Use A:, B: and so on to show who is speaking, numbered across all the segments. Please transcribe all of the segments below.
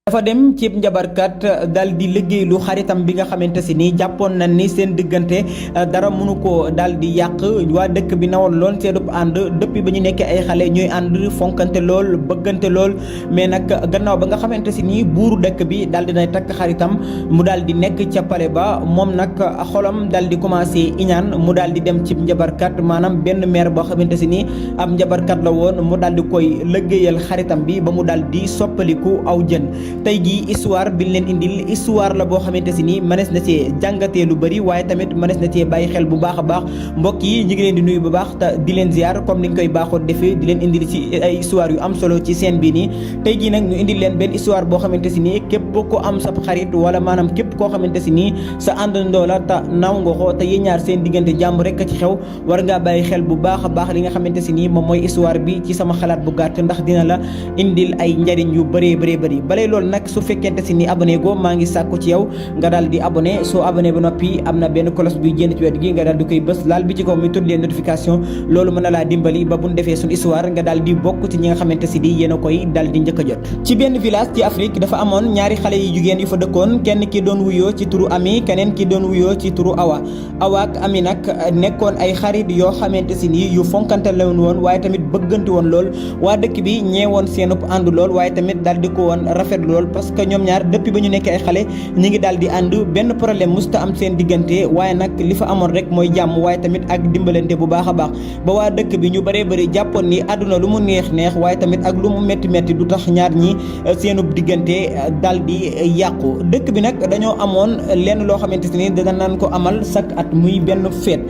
A: dafa dem ci njabarkat dal di liggéey lu xaritam bi nga xamante si ni jàppoon na ni seen diggante dara mënu ko dal di yàq waa dëkk bi nawoon lool seenub ànd depuis ba ñu nekkee ay xale ñooy ànd fonkante lool bëggante lool mais nag gannaaw ba nga xamante si ni buuru dëkk bi dal di nay takk xaritam mu dal di nekk ca pale ba moom nag xolam dal di commencé iñaan mu dal di dem ci njabarkat maanaam benn maire boo xamante si ni ab njabarkat la woon mu dal di koy liggéeyal xaritam bi ba mu dal di soppaliku aw jën. tey jii histoire bi ñu leen indil histoire la boo xamante si ni mënees na cee jàngatee lu bëri waaye tamit mënees na cee bàyyi xel bu baax a baax mbokk yi ñu ngi leen di nuyu bu baax te di leen ziar comme niñ koy baaxoo defee di leen indil ci ay histoire yu am solo ci seen bii nii tey jii nag ñu indil leen benn histoire boo xamante si nii képp ko am sa xarit wala maanaam képp koo xamante si nii sa àndandoo la te naw nga ko te yéen ñaar seen diggante jàmm rek a ci xew war ngaa bàyyi xel bu baax a baax li nga xamante si nii moom mooy histoire bi ci sama xalaat bu gàtt ndax dina la indil ay njariñ yu bëree bëri balay loolu nag su fekkente si ni abonné go maa ngi sàkku ci yow nga daal di abonné soo abonné ba noppi am na benn cloche buy génn ci wet gi nga daal di koy bës laal bi ci kaw muy tudd leen notification loolu mën na laa dimbali ba buñ defee suñu histoire nga daal di bokk ci ñi nga xamante si di yéen a koy daal di njëkk a jot. ci benn village ci Afrique dafa amoon ñaari xale yu jigéen yu fa dëkkoon kenn ki doon wuyoo ci turu Ami keneen ki doon wuyoo ci turu Awa ak Ami nag nekkoon ay xarit yoo xamante si ni yu fonkante la woon waaye tamit bëggante woon lool waa dëkk bi ñeewoon seenub ànd lool waaye tamit daal di ko woon rafet lool parce que ñoom ñaar depuis ba ñu nekkee ay xale ñi ngi daal di ànd benn problème musta am seen diggante waaye nag li fa amoon rek mooy jàmm waaye tamit ak dimbalante bu baax a baax ba waa dëkk bi ñu bëree bëri jàppoon ni àdduna lu mu neex waaye tamit ak lu mu métti du tax ñaar ñi seenub diggante daal di yàqu dëkk bi nag dañoo amoon lenn loo xamante ni dana naan ko amal chaque at muy benn feet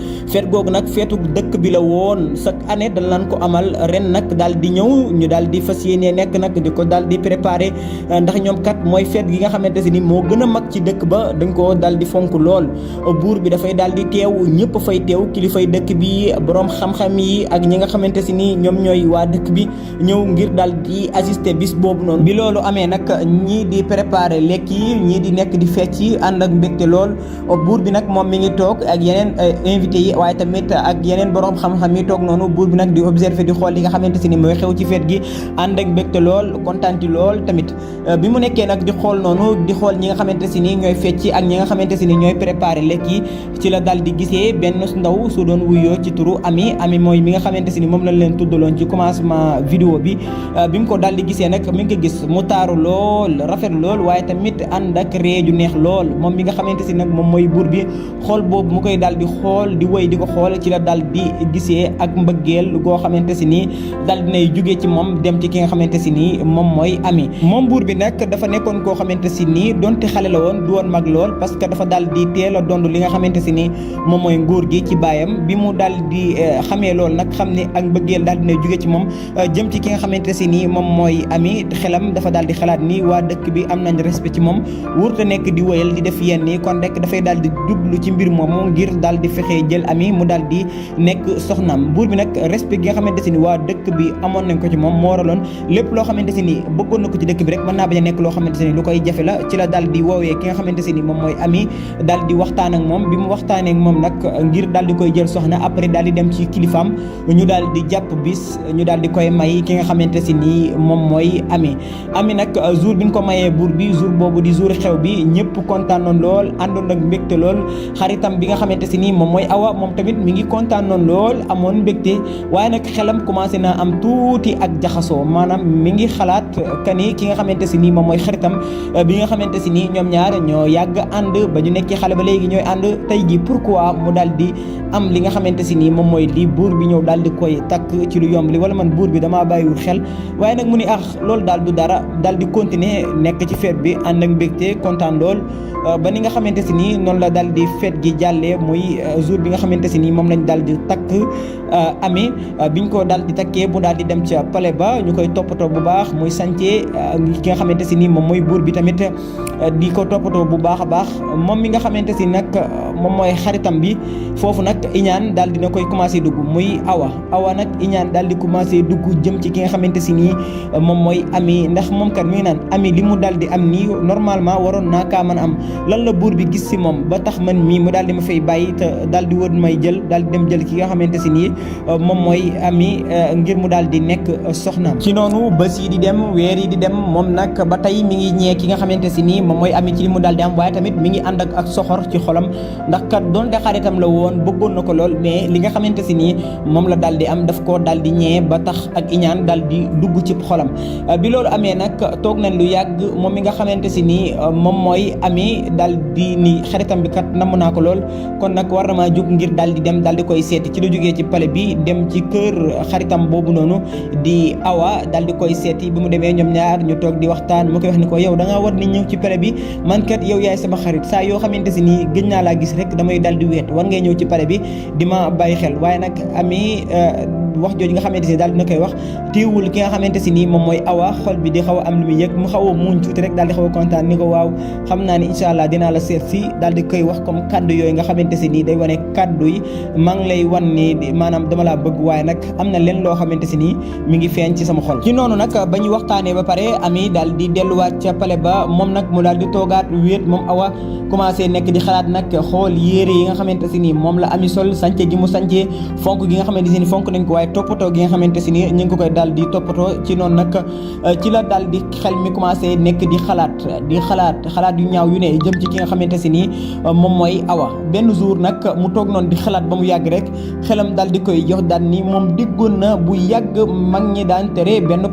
A: googu nag feetu dëkk bi la woon chaque année dana naan ko amal ren nag daal di ñëw ñu daal di fas yéene nekk nag di ko daal di préparé ndax ñoom kat mooy feet gi nga xamante si ni moo gën a mag ci dëkk ba dañ ko daal di fonk lool buur bi dafay daal di teew ñëpp fay teew kilifay dëkk bi borom xam-xam yi ak ñi nga xamante si ni ñoom ñooy waa dëkk bi ñëw ngir daal di assister bis boobu noonu bi loolu amee nag ñii di préparer lekk yi ñii di nekk di fecc yi ànd ak mbégte lool buur bi nag moom mi ngi toog ak yeneen invité yi waaye tamit ak yeneen borom xam-xam yi toog noonu buur bi nag di observer di xool li nga xamante si ni mooy xew ci feet gi ànd ak mbégte lool kontaan lool tamit bi mu nekkee nag di xool noonu di xool ñi nga xamante si ni ñooy fecc ak ñi nga xamante si ni ñooy préparé lekk yi ci la daal di gisee benn ndaw su doon wuyoo ci turu Ami mooy mi nga xamante si ni moom lañ leen tuddaloon ci commencement vidéo bi mu ko daal di gisee nag mi ngi ko gis mu taaru lool rafet lool waaye tamit ànd ak ree ju neex lool moom mi nga xamante si nag moom mooy buur bi xool boobu mu koy daal di xool di wéy di ko xool ci la daal di gisee ak mbëggeel goo xamante si ni daal dinay jugee ci moom dem ci ki nga xamante si ni moom mooy Ami moom buur bi nag dafa nekkoon koo xamante si nii donte xale la woon du woon mag lool parce que dafa daal di teel a dond li nga xamante si ni moom mooy nguur gi ci baayam bi mu daal di xamee loolu nag xam ne ak mbëggeel daal dina jóge ci moom jëm ci ki nga xamante si ni moom mooy Ami xelam dafa daal di xalaat ni waa dëkk bi am nañ respect ci moom wurta nekk di wëyal di def yenn yi kon rek dafay daal di jublu ci mbir moomu ngir daal di fexee jël Ami mu daal di nekk soxnaam buur bi nag respect gi nga xamante si ni waa dëkk bi amoon nañ ko ci moom moo waraloon lépp loo xamante si ni bëggoon na ko ci dëkk bi rek mën naa bañ a nekk loo xamante ni lu koy jafe la ci la daal di woowee ki nga xamante si ni moom mooy Ami daal di waxtaan ak moom bi mu waxtaanee ak moom nag ngir daal di koy jël soxna après daal di dem ci kilifaam ñu daal di jàpp bis ñu daal di koy may ki nga xamante si ni moom mooy Ami nag jour bi ñu ko mayee buur bi jour boobu di jour xew bi ñëpp kontaanoon lool àndoon ak mbégte lool xaritam bi nga xamante si ni moom mooy Awa moom tamit mi ngi kontaanoon lool amoon mbégte waaye nag xelam commencé naa am tuuti ak jaxasoo maanaam mi ngi xalaat kani ki nga xamante si ni moom mooy xaritam bi nga xamante si ni ñoom ñaar ñoo yàgg ànd ba ñu nekkee xale ba léegi ñooy ànd tey ji pourquoi mu daal di am li nga xamante si ni moom mooy lii buur bi ñëw daal di koy takk ci lu yomb li wala man buur bi damaa bàyyiwul xel waaye nag mu ni loolu daal du dara daal di continuer nekk ci fête bi ànd ak mbégte kontaan lool ba ni nga xamante si ni noonu la daal di fête gi jàllee muy jour bi nga xamante si ni moom lañ daal di takk Ami biñ ko daal di takkee bu daal di dem ca palais ba ñu koy toppatoo bu baax muy sàncee ki nga xamante si ni moom mooy buur bi tamit di ko toppatoo bu baax a baax moom mi nga xamante si nag moom mooy xaritam bi foofu nag iñaan daal dina koy commencé dugg muy awa nag iñaan daal di commencé dugg jëm ci ki nga xamante si nii moom mooy ami ndax moom kat mi ngi naan ami li mu daal di am nii normalement waroon naa kaa mën a am lan la buur bi gis si moom ba tax man mii mu daal di ma fay bàyyi te daal di wër may jël daal di dem jël ki nga xamante si nii moom mooy ami ngir mu daal di nekk soxnaam. ci noonu bés yi di dem weer yi di dem moom nag ba tey mi ngi ñee ki nga xamante si nii moom mooy ami ci li mu daal di am waaye tamit mi ngi ànd ak soxor ci xolam ndax kat doonte xaritam la woon bëggoon na ko lool mais li nga xamante si nii moom la daal di am daf koo daal di ñee ba tax ak iñaan daal di dugg ci xolam bi loolu amee nag toog nañ lu yàgg moom mi nga xamante si nii moom mooy ami daal di ni xaritam bi kat namm naa ko lool kon nag war na maa jóg ngir daal di dem daal di koy seeti ci la jógee ci palais bi dem ci kër xaritam boobu noonu di awa daal di koy seeti bi mu demee ñoom ñaar ñu toog di waxtaan mu koy wax ni ko yow da ngaa war ni ñëw ci palais bi man kat yow yaay sama xarit saa yoo xamante si nii gëj naa laa gis rek damay daal di weet war ngay ñëw ci palais bi di ma bàyyi xel waaye nag ami wax jooju nga xamante si daal dina koy wax téewul ki nga xamante si nii moom mooy awa xol bi di xaw a am lu muy yëg mu xaw a muuñ tuuti rek daal di xaw a kontaan ni ko waaw xam naa ni incha allah dinaa la seet si daal di koy wax comme kaddu yooyu nga xamante si nii day wane kaddu yi maa ngi lay wan ni maanaam dama laa bëgg waaye nag am na leen loo xamante si nii mi ngi feeñ ci sama xol ci noonu nag ba ñu waxtaanee ba pare ami daal di delluwaat ca palais ba moom nag mu daal di toogaat wéet moom awa commencé nekk di xalaat nag xool yére yi nga xamante si nii moom la ami sol sànce gi mu sànce fonk gi nga xamante si nii fonk nañ ko waaye toppatoo gi nga xamante si nii ñu ngi ko koy daal di toppatoo ci noonu nag ci la daal di xel mi commencé nekk di xalaat yu ñaaw yu ne jëm ci ki nga xamante si nii moom mooy awa benn jour nag mu toog noonu di xalaat ba mu yàgg rek xelam daal di koy jox daan ni moom diggoon na bu yàgg mag ñi daan tere benn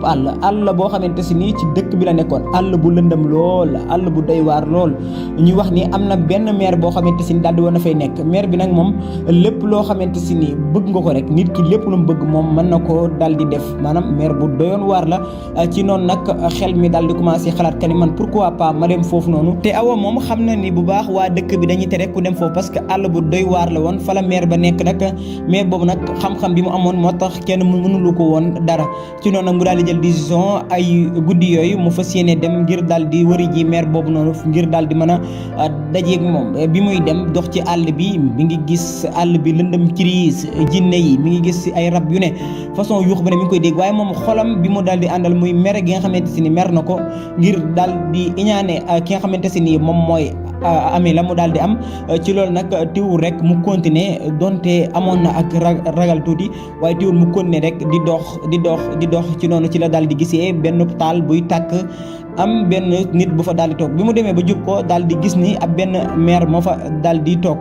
A: àll boo xamante si nii ci dëkk bi la nekkoon àll bu lëndëm lool àll bu doy waar lool ñuy wax ni am na benn maire boo xamante si ni daal di woon na fay nekk maire bi nag moom lépp loo xamante si ni bëgg nga ko rek nit ki lépp lu mu bëgg moom mën na ko daal di def maanaam maire bu doyoon waar la ci noonu nag xel mi daal di commencé xalaat ka ni man pourquoi pas ma dem foofu noonu te awa moom xam na ni bu baax waa dëkk bi dañuy tere ku dem foofu parce que àll bu doy waar la woon fa la maire ba nekk nag maire boobu nag xam-xam bi mu amoon moo tax kenn mënulu ko woon dara ci noonu nag mu daal di jël décision ay guddi yooyu mu fas yéene dem ngir daal di wëri ji maire boobu noonu ngir daal di mën a dajeeg moom bi muy dem dox ci àll bi mi ngi gis àll bi lëndëm ciriis jinne yi mi ngi gis ay rab yu ne façon yuux ba ne mi ngi koy dégg waaye moom xolam bi mu daal di àndal muy mer gi nga xamante si ni mer na ko ngir daal di iñaane ki nga xamante si ni moom mooy ami la mu daal di am ci loolu nag tiwul rek mu continuer donte amoon na ak ragal tuuti waaye tiwul mu continuer rek di dox ci noonu ci la daal di gisee benn taal buy tàkk am benn nit bu fa daal di toog bi mu demee ba jub ko daal di gis ni ab benn maire moo fa daal di toog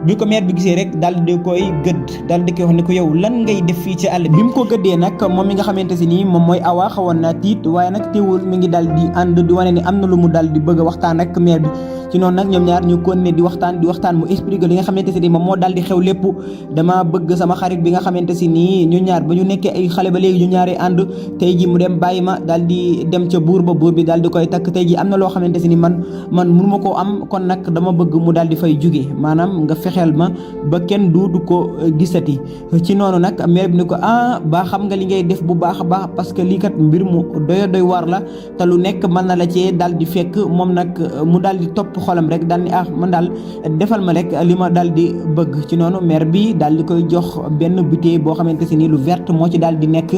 A: bi ko maire bi gisee rek daal di koy gëdd daal di koy wax ni ko yow lan ngay def fii ci àll bi mu ko gëddee nag moom mi nga xamante si nii moom mooy awa xawoon na tiit waaye nag teewul mi ngi daal di ànd di wane ni am na lu mu daal di bëgg a waxtaan ak maire bi ci noonu nag ñoom ñaar ñu continuer di waxtaan mu expliquer li nga xamante si nii moom moo daal di xew lépp dama bëgg sama xarit bi nga xamante si nii ñu ñaar ba ñu nekkee ay xale ba léegi ñu ñaari ànd tey ji mu dem bàyyi ma daal di dem ca buur bi daal di koy takk tey ji am na loo xamante si ni man mënu ma koo am kon nag dama bëgg mu daal di fay jóge maanaam nga fexeel ma ba kenn du ko gisati ci noonu nag maire bi ni ko ba xam nga li ngay def bu baax a baax parce que lii kat mbir mu doy waar la te lu nekk mën na la cee daal di fekk moom nag mu daal di topp xolam rek daal ni man daal defal ma rek li ma daal di bëgg ci noonu maire bi daal di koy jox benn bouteille boo xamante si ni lu verte moo ci daal di nekk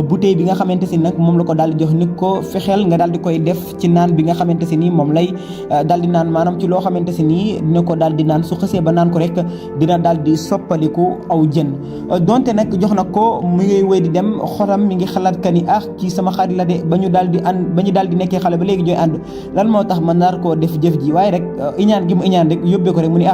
A: bouteille bi nga xamante si nag moom la ko daal di jox ni ko fexeel nga daal di koy def ci naan bi nga xamante si nii moom lay daal di naan maanaam ci loo xamante si nii dina ko daal di naan su xësee ba naan ko rek dina daal di soppaliku aw jën donte nag jox na ko mu ngi wéy di dem xolam mi ngi xalaat ka ni kii sama xarit la de ba ñu daal di nekkee xale ba léegi ñooy ànd lan moo tax man naar koo def jëf ji waaye rek iñaan gi mu iñaan rek yóbbee ko rek mu ni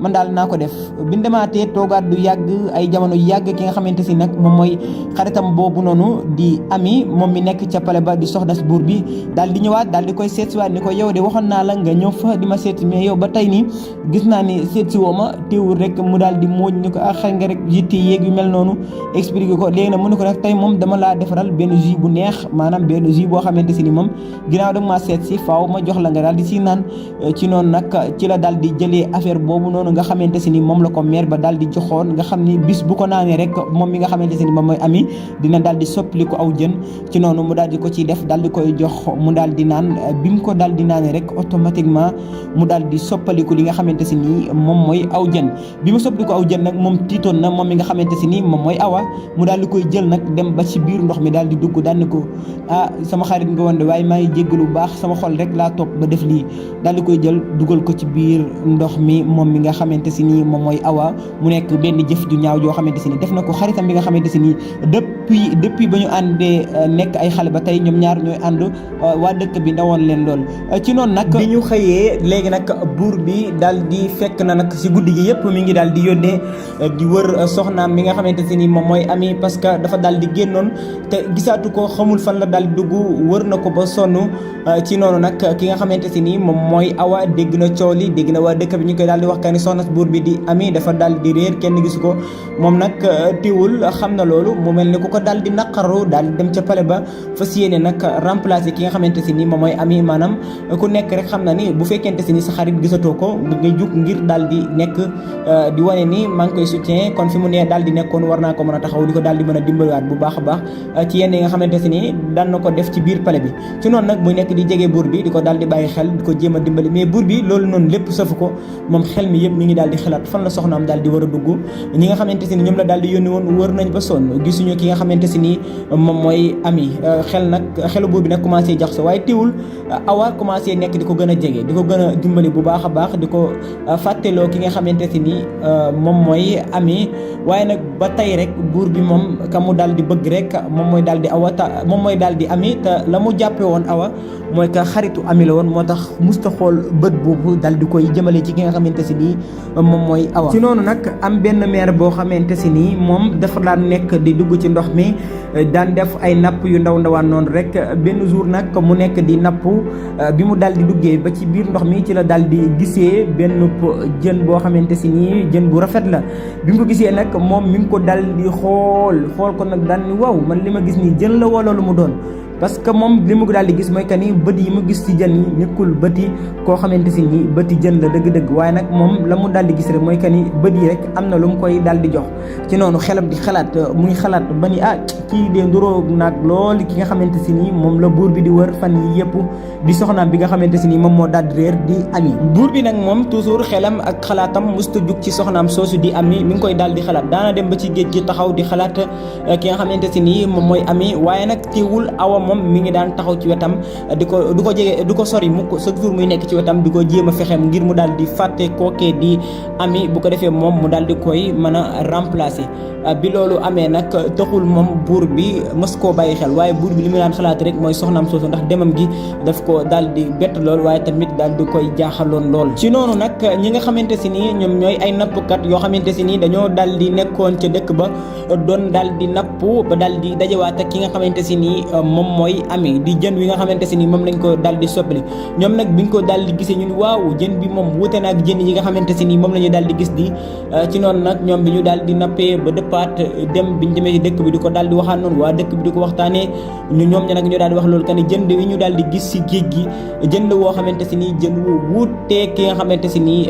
A: man daal naa ko def bi ñu demaatee toogaat du yàgg ay jamono yàgg ki nga xamante si nag moom mooy xaritam boobu noonu di ami moom mi nekk ca pale ba di soxna si buur bi daal di ñëwaat daal di koy seet si waat ni ko yow de waxoon naa la nga ñëw fa di ma seet mais yow ba tey nii gis naa ni seet si woo ma teewul rek mu daal di mooñ ni ko xëy nga rek yitte yéeg yu mel noonu expliqué ko léegi nag mu ne ko rek tey moom dama laa defaral benn jus bu neex maanaam benn jus boo xamante si ni moom ginnaaw da ma seet si faaw ma jox la nga daal di si naan ci noonu nag ci la daal di jëlee affaire boobu noonu noonu nga xamante si ni moom la ko maire ba daal di joxoon nga xam ni bis bu ko naanee rek moom mi nga xamante si ni moom mooy Ami dina daal di soppali ko aw jën ci noonu mu daal di ko ciy def daal di koy jox mu daal di naan bi mu ko daal di naanee rek automatiquement mu daal di soppaliku li nga xamante si ni moom mooy aw jën bi mu soppaliku aw jën nag moom tiitoon na moom mi nga xamante si ni moom mooy Awa mu daal di koy jël nag dem ba ci biir ndox mi daal di dugg daal ni ko sama xarit nga woon de waaye maa ngi jéggalu bu baax sama xol rek laa toog ba def lii daal di koy jël dugal ko ci biir ndox mi moom mi nga xamante si ni moom mooy Awa mu nekk benn jëf ju ñaaw joo xamante si ni def na ko xaritam bi nga xamante si ni depuis ba ñu àndee nekk ay xale ba tey ñoom ñaar ñooy ànd waa dëkk bi ndawoon leen lool ci noonu nag bi ñu xëyee léegi nag buur bi daal di fekk na nag si guddi gi yëpp mi ngi daal di yónnee di wër soxnaam mi nga xamante si ni moom mooy Ami parce que dafa daal di génnoon te gisaatu ko xamul fan la daal di dugg wër na ko ba sonn ci noonu nag ki nga xamante si ni moom mooy Awa dégg na coow li dégg na waa dëkk bi ñu koy daal di wax que ni soxna buur bi di Ami dafa daal di réer kenn gisu ko moom nag teewul xam na loolu mu mel ni ku ko daal di naqaru daal di dem ca pale ba fas yéene nag remplacer ki nga xamante si ni moom mooy Ami maanaam ku nekk rek xam na ni bu fekkente si ni sa xarit gisatoo ko ngay jug ngir daal di nekk di wane ni maa ngi koy soutien kon fi mu ne daal di nekkoon war naa ko mën a taxaw di ko daal di mën a dimbaliwaat bu baax a baax ci yenn yi nga xamante si ni daan na ko def ci biir pale bi ci noonu nag muy nekk di jege buur bi di ko daal di bàyyi xel di ko jéem a dimbali mais buur bi loolu noonu lépp safu ko moom xel mi yëpp mi ngi daal di xalaat fan la soxnaam daal di war a dugg ñi nga xamante si ni ñoom la daal di yónni woon wër nañ ba sonn gisuñu ki nga xamante si ni moom mooy Ami xelu buur bi nag commencé jax so waaye teewul Awa commencé nekk di ko gën a jege di ko gën a dimbali bu baax a baax di ko fàtteloo ki nga xamante si ni moom mooy Ami waaye nag ba tey rek buur bi moom ka mu daal di bëgg rek moom mooy daal di Awa moom mooy daal di Ami te la mu jàppe woon Awa mooy que xaritu Ami la woon moo tax musta xool bët boobu daal di koy jëmale ci ki nga xamante si nii moom mooy Awa ci noonu nag am benn maire boo xamante si nii moom dafa daan nekk di dugg ci ndox mi daan def ay napp yu ndaw ndawaan noonu rek benn jour nag mu nekk di napp bi mu daal di duggee ba ci biir ndox mi ci la daal di gisee benn jën boo xamante si nii jën bu rafet la bi mu ko gisee nag moom mi ngi ko daal di xool ko nag daan ni waaw man li ma gis nii jën la wala lu mu doon parce que moom li mu daal di gis mooy que ni bët yi mu gis ci jën yi nekkul bëti koo xamante si ni bëti jën la dëgg-dëgg waaye nag moom la mu daal di gis rek mooy que ni bët yi rek am na lu mu koy daal di jox ci noonu xelam di xalaat muy xalaat ba ni kii de nduroo nag lool ki nga xamante si ni moom la buur bi di wër fan yi yëpp di soxnaam bi nga xamante si ni moom moo daal di réer di Ami buur bi nag moom toujours xelam ak xalaatam musta jug ci soxnaam soosu di Ami mi ngi koy daal di xalaat daana dem ba ci géej gi taxaw di xalaat ki nga xamante si ni moom mooy Ami waaye nag teewul Awa moom mi ngi daan taxaw ci wetam du ko jege du ko sori mukk chaque jour muy nekk ci wetam di ko jéem a fexeem ngir mu daal di fàtte kookee di Ami bu ko defee moom mu daal di koy mën a remplacer bi loolu amee nag taxul moom buur bi mës koo bàyyi xel waaye buur bi li mu daan xalaat rek mooy soxnaam soosu ndax demam gi daf ko daal di bett lool waaye tamit daal di koy jaaxaloon lool ci noonu nag ñi nga xamante si nii ñoom ñooy ay nappkat yoo xamante si nii dañoo daal di nekkoon ca dëkk ba doon daal di napp ba daal di dajewaat ak ki nga xamante si nii moom mooy Ami di jën wi nga xamante si ni moom lañ ko daal di soppali ñoom nag biñ ko daal di gisee ñun waaw jën bi moom wuute na ak jën yi nga xamante si ni moom la ñu daal di gis di ci noonu nag ñoom bi ñu daal di nappee ba dëppaat dem biñu demee ci dëkk bi di ko daal di waxaan noonu waa dëkk bi di ko waxtaanee ñoom ña nag ñu daal di wax loolu que ni jën wi ñu daal di gis si géej gi jën la woo xamante si ni jën wu wuuteeg ki nga xamante si ni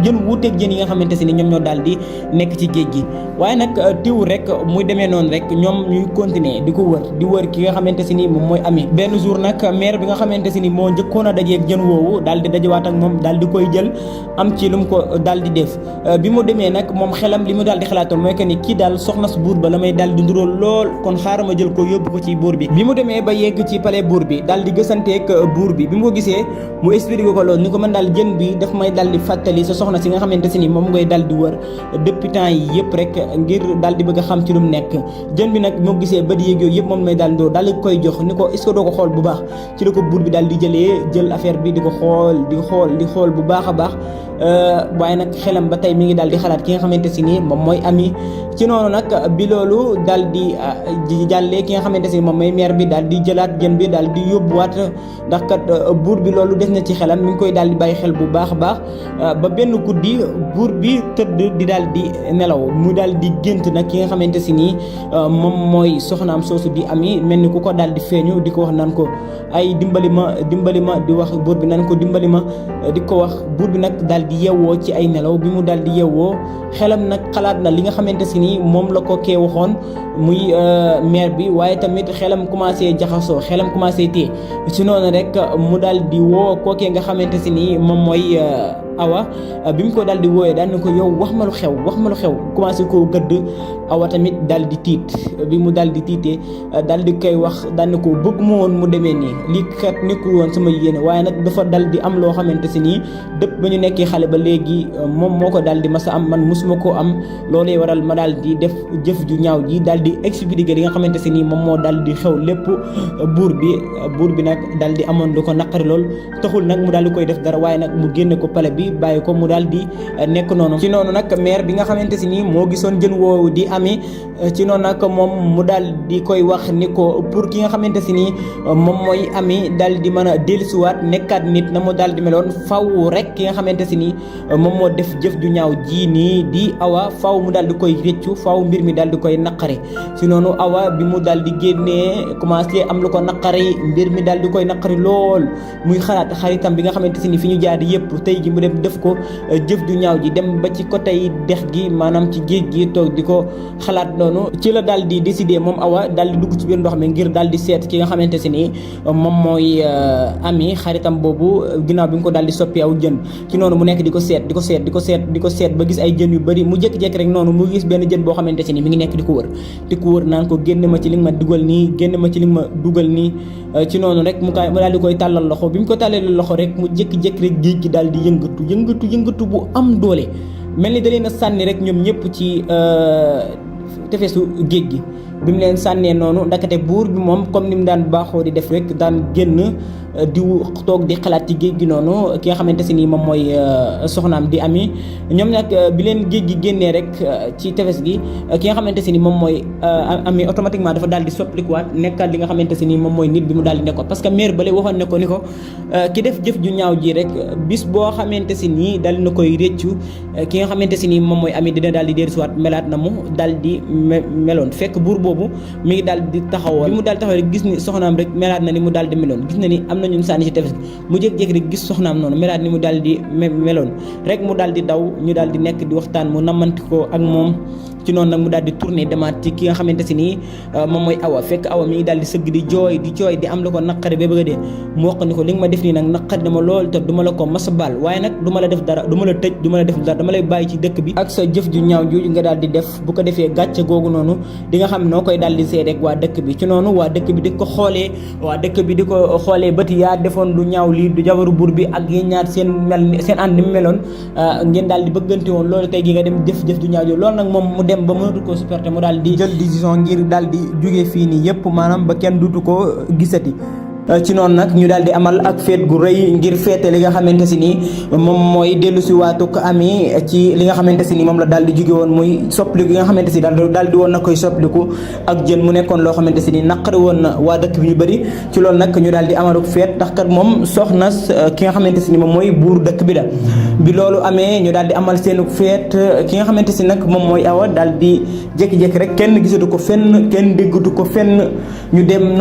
A: jën wuuteeg jën yi nga xamante si ni ñoom ñoo daal di nekk ci géej gi waaye nag tiwul rek muy demee noonu rek ñoom ñuy continuer di ko wër di wër ki nga xamante si ni moom mooy Ami benn jour nag maire bi nga xamante si ni moo njëkkoon a dajeeg jën woowu daal di dajewaat ak moom daal di koy jël am ci lu mu ko daal di def bi mu demee nag moom xelam li mu daal di xalaatoon mooy que ni kii daal soxna su buur ba la may daal di nduróol lool kon xaaral ma jël ko yóbbu ko ci buur bi mu demee ba yegg ci palais buur bi daal di gësanteeg buur bi mu ko gisee mu expliqué ko loolu ni ko mën daal jën bi daf may daal di fàttali sa soxna si nga xamante si ni moom ngay daal di wër depuis temps yi yëpp rek ngir daal di bëgg a xam ci lu mu nekk jën bi nag moo gisee ba di yéeg yooyu yëpp moom may daal di daal di koy jox ni ko est-ce que doo ko xool bu baax ci la ko buur bi daal di jël affaire bi di ko xool bu baax a baax waaye nag xelam ba tey mi ngi daal di xalaat ki nga xamante si ni moom mooy Ami ci noonu nag bi loolu daal di jàllee ki nga xamante si ni moom mooy maire bi daal di jëlaat jën bi daal di yóbbuwaat ndax kat buur bi loolu des na ci xelam mi ngi koy daal di bàyyi xel bu baax a baax ba benn guddi buur bi tëdd di daal di nelaw mu daal di gént nag ki nga xamante si ni moom mooy soxnaam soosu di Ami mel ni ku ko daal di feeñu di ko wax naan ko ay dimbali ma di wax buur bi naan ko dimbali ma di ko wax. buur bi nag daal di yeewoo ci ay nelaw bi mu daal di yeewoo xelam nag xalaat na li nga xamante si ni moom la ko kee waxoon muy maire bi, waaye tamit xelam commencé jaxasoo, xelam commencé téye si noonu rek mu daal di woo kookee nga xamante si ni moom mooy Awa. bi mu ko daal di wooyee daal na ko yow wax ma lu xew commencé koo gëdd. Awa tamit daal di tiit, bi mu daal di tiitee daal di koy wax daal na ko bëgg mu woon mu demee nii, lii kat nekkul woon sama yéene, waaye nag dafa dal di am loo xamante si nii dëpp ba ñu nekkee xale ba léegi moom moo ko daal di mas a am, man musuma koo am. loolee waral ma daal di def jëf ju ñaaw ji, daal di expliquer li nga xamante si nii moom moo daal di xew lépp buur bi nag daal di amoon lu ko naqari lool. taxul nag mu daal di koy def dara, waaye nag mu génne ko pale bi bàyyi ko mu daal di nekk noonu. ci noonu nag maire bi nga xamante si nii moo gisoon jën woowu di Ami, ci noonu nag moom mu daal di koy wax ni ko pour ki nga xamante si nii moom mooy Ami daal di mën a dellusiwaat nekkaat nit na mu daal di meloon, faw rek ki nga xamante si nii moom moo def jëf ju ñaaw ji nii di Awa, faw mu daal di koy réccu, faw mbir mi daal di koy naqari. ci noonu Awa bi mu daal di génnee commencé am lu ko naqari, mbir mi daal di koy naqari lool, muy xalaat xaritam bi nga xamante si nii fi ñu jaar yëpp tey ji mu dem def ko jëf ju ñaaw ji, dem ba ci côté yi dex gi maanaam ci géej gi toog di ko xalaat noonu. ci la daal di décider moom Awa daal di dugg ci biir ndox mi ngir daal di seet ki nga xamante si nii moom mooy Ami xaritam boobu, ginnaaw bi nga ko daal di soppi aw jën. ci noonu mu nekk di ko seet ba gis ay jën yu bëri, mu jékki-jékki rek noonu mu gis benn jën boo xamante si nii mi ngi nekk di ko wër naan ko génn ma ci li nga ma dugal nii, génn ma ci li nga ma dugal nii. ci noonu rek mu daal di koy tàllal loxo, bi mu ko tàllalee loxo rek mu jékki-jékki rek géej gi daal di yëngatu bu am doole, mel ni da leen a sànni rek ñoom ñëpp ci tefesu géej gi. bi mu leen sànnee noonu ndakate buur bi moom comme ni mu daan baaxoo di def rek daan génn di toog di xalaat ci géej gi noonu. ki nga xamante si nii moom mooy soxnaam di Ami, ñoom nag bi leen géej gi génnee rek ci tefes gi, ki nga xamante si nii moom mooy Ami automatiquement dafa daal di soppalikuwaat nekkaat li nga xamante si nii moom mooy nit bi mu daal di nekkoon. parce que maire bale waxoon ne ko ni ko ki def jëf ju ñaaw ji rek bis boo xamante si nii daal na koy réccu, ki nga xamante si nii moom mooy Ami dina daal di dellusiwaat melaat na mu daal di meloon. fekk buur boobu mi ngi daal di taxawoon, bi mu daal taxaw rek gis ni soxnaam rek melaat na ni mu daal di meloon, gis na ni am na ñun sànni ci tefes gi, mu jékki-jékki rek gis soxnaam noonu melaat ni mu daal di meloon rek, mu daal di daw, ñu daal di nekk di waxtaan, mu namanti ko ak moom. ci noonu nag mu daal di tourné demaat ci ki nga xamante si nii moom mooy Awa, fekk Awa mi ngi daal di sëgg di jooy di am la ko naqari ba bëgg a dee. mu wax ni ko li nga ma def nii nag naqari dama lool te duma la ko mas a baal, waaye nag duma la def dara, duma la tëj, duma la def dara, dama lay bàyyi ci dëkk bi ak sa jëf ju ñaaw jooju nga daal di def. bu ko defee gàcce googu noonu di nga xam noo koy daal di seede ak waa dëkk bi. ci noonu waa dëkk bi di ko xoolee bëti yaa defoon lu ñaaw lii du jabaru buur bi ak yéen ñaar seen ànd ni mu meloon, ngeen daal di bëggante woon loolu tey gi nga dem jëf ju ñaaw jooju. loolu nag moom mu dem ba mënatu ko supporter, mu daal di jël décision ngir daal di jóge fii nii yëpp, maanaam ba kenn dutu ko gisati. ci noonu nag ñu daal di amal ak feet gu rëy ngir feete li nga xamante si nii moom mooy dellu si waatuk Ami ci li nga xamante si nii moom la daal di jóge woon muy soppaliku yi nga xamante si daal di woon na koy soppaliku ak jën, mu nekkoon loo xamante si nii naqari woon na waa dëkk bi ñu bëri. ci loolu nag ñu daal di amaluk feet ndax kat moom soxna ki nga xamante si nii moom mooy buur dëkk bi la. bi loolu amee ñu daal di amal seenuk feet, ki nga xamante si nag moom mooy Awa daal di jékki-jékki rek kenn gisatu ko fenn, kenn déggatu ko fenn. ñu dem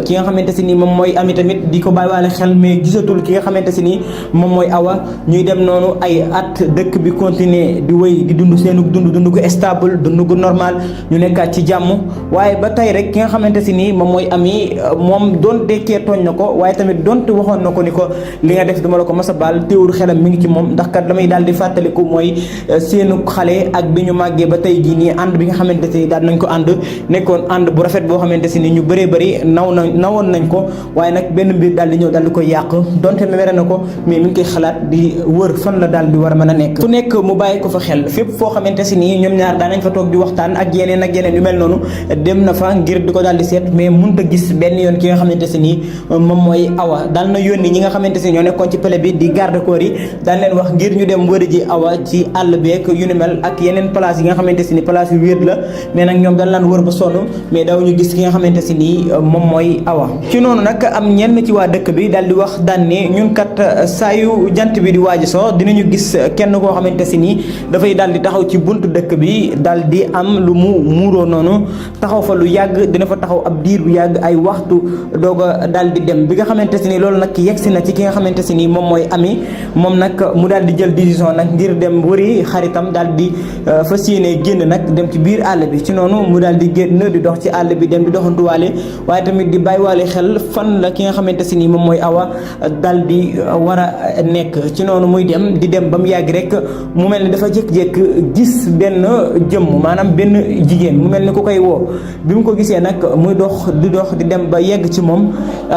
A: ki nga xamante si moom mooy Ami tamit di ko bàyyiwaale xel, mais gisatul ki nga xamante si nii moom mooy Awa. ñuy dem noonu ay at, dëkk bi continuer di wéy di dund seenu dund gu stable, dund gu normal, ñu nekkaat ci jàmm. waaye ba tey rek ki nga xamante si nii moom mooy Ami, moom donte kee tooñ na ko, waaye tamit donte waxoon na ko ni ko li nga def duma la ko mas a baal, teewul xelam mi ngi ci moom. ndax kat damay daal di fàttaliku mooy seenu xale ak bi ñu màggee ba tey jii nii ànd bi nga xamante si daal nañ ko ànd, nekkoon ànd bu rafet boo xamante si nii ñu bëree bëri nawoon nañ ko. waaye nag benn mbir daal di ñëw daal di koy yàq, donte mere na ko, mais mi ngi koy xalaat di wër fan la daal di war a mën a nekk. fu nekk mu bàyyi ko fa xel, fépp foo xamante si nii ñoom ñaar daanañ fa toog di waxtaan ak yeneen yu mel noonu, dem na fa ngir di ko daal di seet, mais mënut a gis benn yoon ki nga xamante si nii moom mooy Awa. daal na yónni ñi nga xamante si ñoo nekkoon ci pale bi di garde corps yi, daal leen wax ngir ñu dem wëri ji Awa ci àll beek yu ni mel ak yeneen place yi nga xamante si ni place yu wéet la, mais nag ñoom dañ laan wër ba sonn mais daw ñu gis ki nga xamante si nii moom mooy Awa. ci noonu nag am ñenn ci waa dëkk bi daal di wax daan ne ñun kat saa yu jant bi di waaj soo dinañu gis kenn koo xamante si nii dafay daal di taxaw ci buntu dëkk bi daal di am lu mu muuroo noonu taxaw fa lu yàgg dina fa taxaw ab diir bu yàgg ay waxtu doog a daal di dem bi nga xamante si nii loolu nag yegsi na ci ki nga xamante si nii moom mooy Ami moom nag mu daal di jël décision nag ngir dem wëri xaritam daal di fas yéene génn nag dem ci biir àll bi ci noonu mu daal di génn di dox ci àll bi dem di doxantuwaale waaye tamit di bàyyiwaale xel fan la ki nga xamante si nii moom mooy Awa daal di war a nekk ci noonu muy dem di dem ba mu yàgg rek mu mel ni dafa jékki-jékki gis benn jëmm maanaam benn jigéen mu mel ni ku koy woo bi mu ko gisee nag muy dox di dem ba yegg ci moom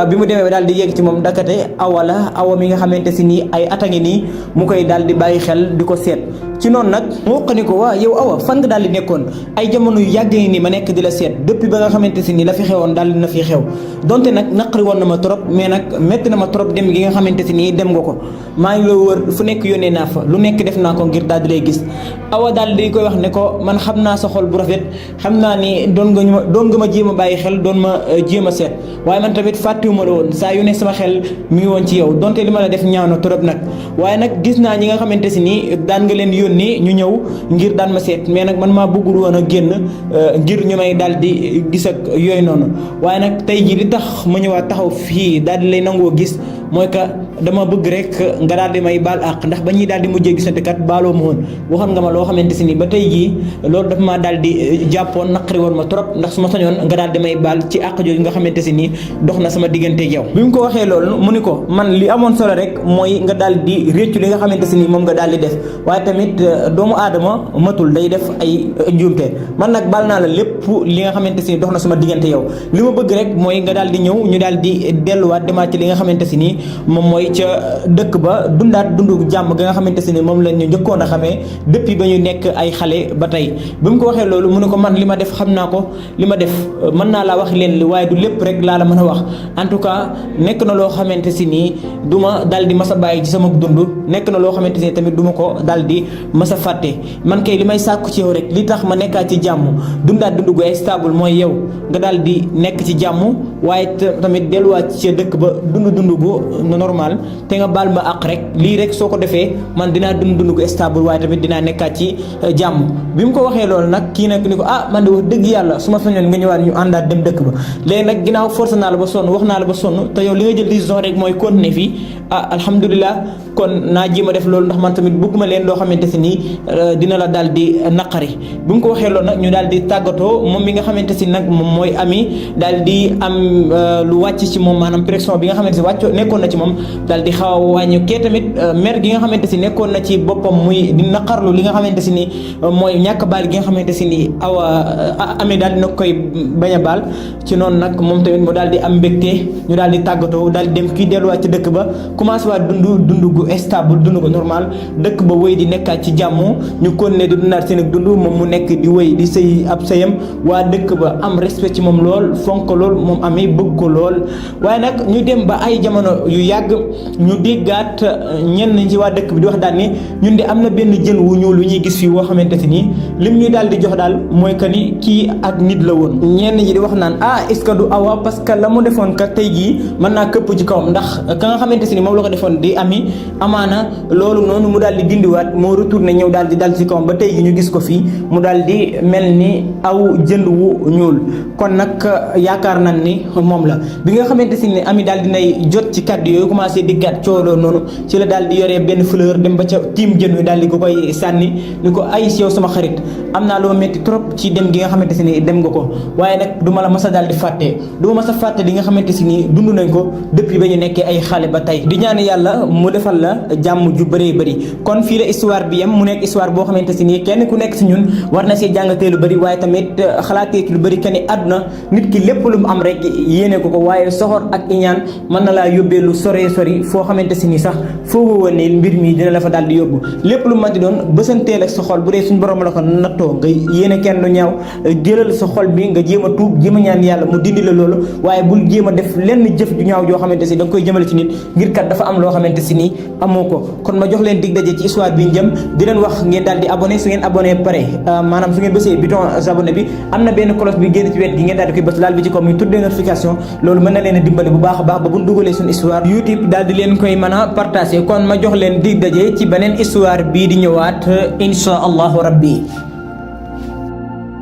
A: bi mu demee ba daal di yegg ci moom dakate Awa la Awa mi nga xamante si nii ay at a ngi nii mu koy daal di bàyyi xel di ko seet ci noonu nag mu wax ni ko waa yow Awa fan nga daal di nekkoon ay jamono yu yàgg nii ma nekk di la seet depuis ba nga xamante si nii la fi xewoon daal dina fi xew donte nag naqari woon na ma trop mais nag métti na ma trop dem gi nga xamante si nii dem nga ko maa ngi la wër fu nekk yónnee naa fa lu nekk def naa ko ngir daal di lay gis Awa daal di koy wax ne ko man xam naa sa xol bu rafet xam naa ni doon nga ma jéem a bàyyi xel doon ma jéem a seet waaye man tamit fàttewuma la woon saa yu ne sama xel mi ngi woon ci yow donte li ma la def ñaaw na trop nag waaye nag gis naa ñi nga xamante si nii daan nga leen yónni ñu ñëw ngir daan ma seet mais nag man maa bëggul woon a génn ngir ñu may daal di gis ak yooyu noonu waaye nag tey jii li tax ma ñëwaat taxaw fii daal di lay nangoo gis mooy que dama bëgg rek nga daal di may baal àq ndax ba ñuy daal di mujjee gisante kat baaloo ma woon waxoon nga ma loo xamante si ni ba tey jii loolu dafa maa daal di jàppoon naqari woon ma trop ndax su ma sañoon nga daal di may baal ci àq jooju nga xamante si ni dox na sama digganteeg yow. bi mu ko waxee loolu mu ni ko man li amoon solo rek mooy nga daal di réccu li nga xamante si ni moom nga daal di def waaye tamit doomu aadama matul day def ay njuumte man nag baal naa la lépp li nga xamante si ni dox na sama diggante yow li ma bëgg rek mooy nga daal di ñëw ñu daal di delluwaat demaat ci li nga xamante si ni moom mooy ca dëkk ba dundaat dundu jàmm ga nga xamante si ni moom lañ ñu njëkkoon a xamee depuis ba ñu nekk ay xale ba tey bi mu ko waxee loolu mu ne ko man li ma def xam naa ko li ma def mën naa laa wax leen li waaye du lépp rek laa la mën a wax en tout cas nekk na loo xamante si nii du ma daal di mas a bàyyi ci sama dund nekk na loo xamante si ni tamit du ma ko daal di mas a fàtte man kay li may sàkku ci yow rek li tax ma nekkaat ci jàmm dundaat dundu gu stable mooy yow nga daal di nekk ci jàmm waaye tamit delluwaat ci dëkk ba dund gu normal te nga baal ma àq rek lii rek soo ko defee man dinaa dund gu stable waaye tamit dinaa nekkaat ci jàmm bi mu ko waxee loolu nag kii nag ni ko man de wax dëgg yàlla su ma sañoon nga ñëwaat ñu àndaat dem dëkk ba léegi nag ginnaaw forcé naa la ba sonn wax naa la ba sonn te yow li nga jël décision rek mooy continuer fii alhamdulilah kon naa jéem a def loolu ndax man tamit bëgguma leen loo xamante si nii dina la daal di naqari bi mu ko waxee loolu nag ñu daal di tàggatoo moom mi nga xamante si nag moom mooy Ami daal di am lu wàcc ci moom maanaam pression bi nga xamante si wàcc nekkoon na ci moom daal di xaw a wàññi kee tamit mer gi nga xamante si nekkoon na ci boppam muy di naqarlu li nga xamante si ni mooy ñàkk baal gi nga xamante si ni Ami daal dina koy bañ a baal ci noonu nag moom tamit mu daal di am mbégte ñu daal di tàggatoo daal di dem kii delluwaat ci dëkk ba commencé waat dund gu stable dund gu normal dëkk ba wéy di nekkaat ci jàmm ñu continuer di dundaat seen dund moom mu nekk di wéy di sëy ab sëyam waa dëkk ba am respect ci moom lool fonk ko lool moom Ami bëgg ko lool waaye nag ñu dem ba ay jamono yu yàgg ñu déggaat ñenn ci waa dëkk bi di wax daal ni ñun de am na benn jën wu ñuul lu ñuy gis fii woo xamante si nii lim ñuy daal di jox daal mooy que ni kii ak nit la woon ñenn ñi di wax naan est-ce que du Awa parce que la mu defoon ka tey jii mën naa këpp ci kawam ndax ka nga xamante si ni moom la ko defoon di Ami amaana loolu noonu mu daal di dindiwaat moo retourné ñëw daal di dal ci kawam ba tey jii ñu gis ko fii mu daal di mel ni aw jën wu ñuul kon nag yaakaar nañ ni moom la bi nga xamante si ni Ami daal dinay jot ci kàddu yooyu commencé di gàtt cooloo noonu ci la daal di yoree benn fleur dem ba ca tiim jën wi daal di ko koy sànni ni ko ay yow sama xarit am naa loo metti trop ci dem gi nga xamante si ni dem nga ko waaye nag du ma la mas a daal di fàtte du ma mas a fàtte li nga xamante si ni dund nañ ko depuis ba ñu nekkee ay xale ba tey di ñaan yàlla mu defal la jàmm ju bëree bëri kon fii la histoire bi yem mu nekk histoire boo xamante si ni kenn ku nekk si ñun war na see jàngatee lu bëri waaye tamit xalaatee ci lu bëri que ni àdduna nit ki lépp lu mu am rek yéene ko ko waaye soxor ak iñaan mën na laa yóbbee lu sore sori foo xamante si ni sax foo woon ne mbir mi dina la fa daal di yóbbu lépp lu mën di doon bësanteel ak sa xol bu dee suñu borom la ko nattoo nga yéene kenn lu ñaaw jëlal sa xol bi nga jéem a tuub jéem a ñaan yàlla mu dindi la loolu waaye bul jéem a def lenn jëf ju ñaaw joo xamante si da nga koy jëmale ci nit ngir kat dafa am loo xamante si nii amoo ko. kon ma jox leen dig daje ci histoire bi ñu jëm di leen wax ngeen daal di abonné su ngeen abonné pare maanaam su ngeen bësee bouton abonné bi am na benn cloche bi génn ci wet gi ngeen daal di koy bës laal bi ci kaw muy tuddee notification loolu mën na leen a dimbale bu baax a baax ba bu ñu dugalee suñu histoire YouTube daal di leen koy mën a partagé kon ma jox leen dig daje ci beneen histoire bii di ñëwaat insha allahu rabbi